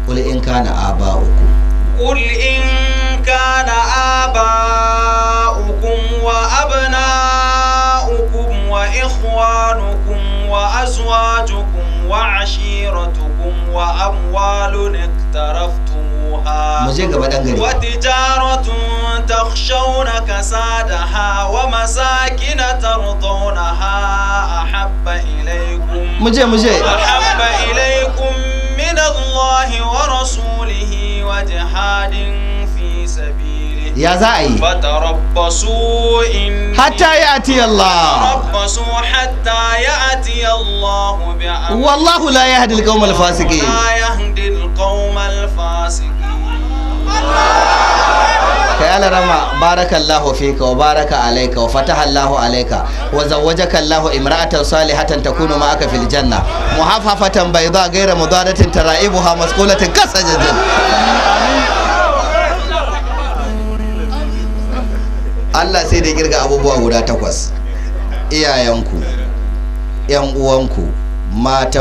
Qul in kana aba'ukum. Qul in kana aba'ukum wa abna'ukum wa ikhwanukum wa azwajukum wa ashiratukum wa amwalun iqtaraftumuha Mu je gaba dan gari. Wa tijaratun takhshawna kasadaha wa masakin tardawnaha ahabba ilaykum. Mu je, mu je. Ahabba ilaykum min Allahi wa rasulihi wa jihadin fi sabilihi. Ya za a yi? Fatarabbasu in Hatta ya'ti Allah. Fatarabbasu hatta ya'ti Allah bi'amrihi. Wallahu la yahdi al-qawma al-fasiqin. La yahdi al-qawma al-fasiqin. Kai alarama, barakallahu fika wa baraka alayka wa fataha Allahu alayka wa zawwajaka Allahu imra'atan salihatan takunu ma'aka fil janna muhaffafatan bayda ghayra mudadatin tara'ibuha masqulatin kasajadin. Allah sai da girga abubuwa guda 8: iyayenku, yan uwanku, mata.